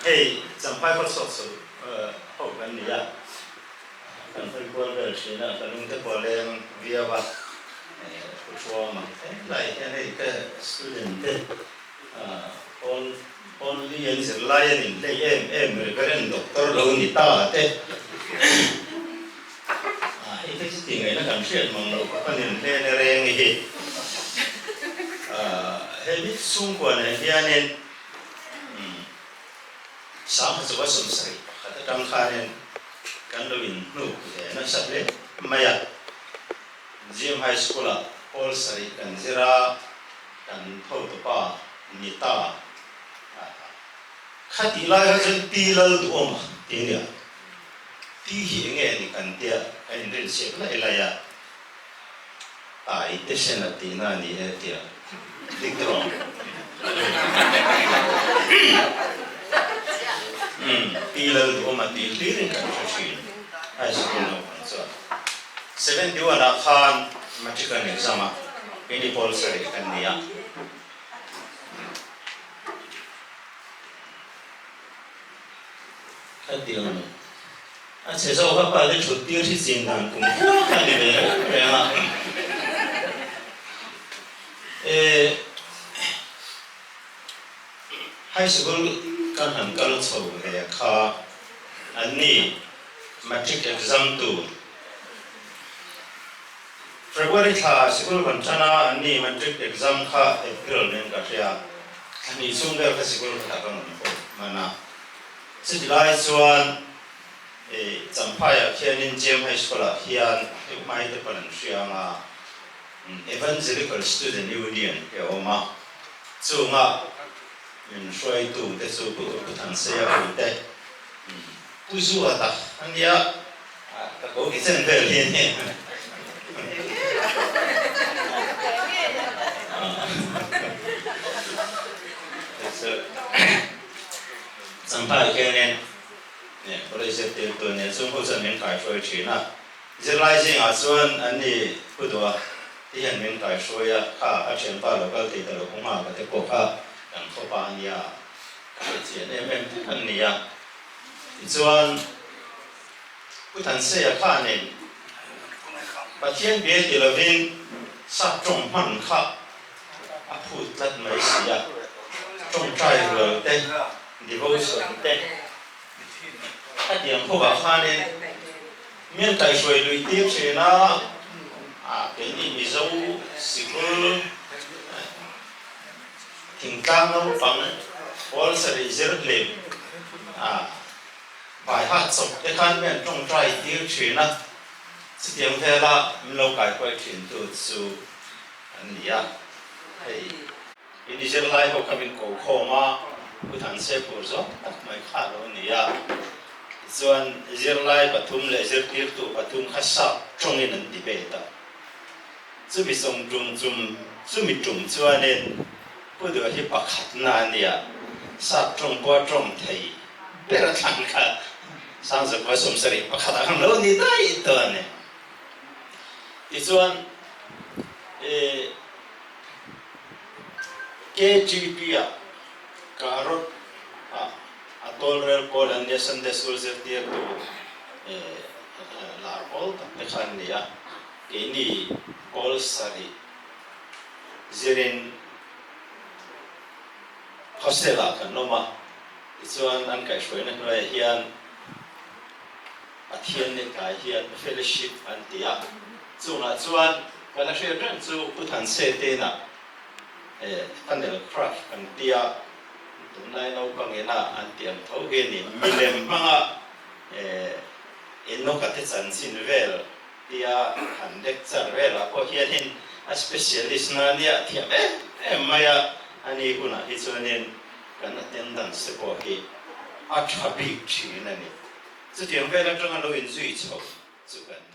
Hei Champhai khaw chhuak chho ho kan ni a, kan hawi kual vel thin a, ka lung te pawh a leng viau a, thu thuam ang helai hian hei ka student te pawn pawn li an zir lai an inhlei em em Reverend Doctor lo ni ta te hei te chu tih ngaihna kan hriat mang loh khawp an inhlen e reng hi hei mi chhungkua nen hianin Sangha 70 pakhat atang khanin kan lo inhnuk ve nasa hle mai a. Gym High School-ah pawl sarih kan zir a, kan hotupa ni ta. Khatih lai kha chuan Pi Lalduhawma tih a nia. Pi hi eng nge ni kan tia kan inrinsiak laih laih a, Tai te sen a tihna a ni e tia dik tawh ang. Umm Pi Lalduhawma tih hlirin kan hre thin High School naupang chuan. 71 ah khan Matric an exam a, keini pawl sarih kan ni a. Khatiang a chhe zawk a pa te thut tir hi chin dan kum khua kha ni ve reng reng a. E High School kan han kal chho ve kha an ni Matric exam tur February thla sikul kan tan a, an ni Matric exam kha April nen ka hria, thla hnih chhung vel kha sikul ka tak a rawn pawh hman a. Chuti lai chuan Champhaiah khianin Gem High School-ah hian heuh hmai te pawn an hria ang a, Evangelical Student Union hi a awm a, chunga min hruaitu te chu Pu Thanseia Ute, Pu Zuata a nia. Ka ko ki chen vel hi a ni. Champhai khianin college zirtirtu nia chung ho chuan min kaihruai thin a, zirlai zingah chuan an ni Pu Duha te hian min kaihruai a, kha a thianpa lo kal thei ta lo kawng nghal ka te pawh kha kan khawpa a nia, ka hrechian em em vek an ni a. Tichuan. Pu Thanseia khanin Pathian bia ti lovin sap tawng hman kha a phut tlat mai si a, tawngtai rual te, devotion te a tiang khawvah khanin mian kaihruai lui tir thin a, keini Mizo sikul thingtlang naupang pawl sarih zir hlim a. Baiha chawp te khan mi an tawngtai tir thin a, chutiang vela min lo kaikuai thin tu chu an ni a, hei in i zirlai ho kha min ko khawm a, Pu Thanse phur zawng tak mai kha a lo ni a, tichuan zirlai pathum leh zirtirtu pathum kha sap tawngin an debate a, chumi sawm tum chum chumi tum chuanin Pu Duha hi pakhatna a nia, sap tawng pawh a tawng thei. Ber a thlang kha Sangzakua 71 ah khan lo ni daih tawh a ni. Tichuan i KGP ah Karot ah a tawlrel pawl an nia Sunday School zirtirtu lar pawl tak te kha an ni a, keini pawl sarih zirin hostel ah kan awm a. Tichuan an kaihhruaina hnuaiah hian Pathian ni tlai hian fellowship an ti a, chungah chuan ka la hriat reng chu Pu Thanse tena funnel craft kan tia tunlai naupang ina an ti ang tho hi a ni. Milem hmanga Enoch-a te chanchin vel tia han lecture velah pawh hianin a specialist na nia thiam em em mai a, ani hunah hi chuanin Kan attendance te pawh hi a tha bik thin a ni. Chutiang vel atanga lo inzui chho chu kan ni.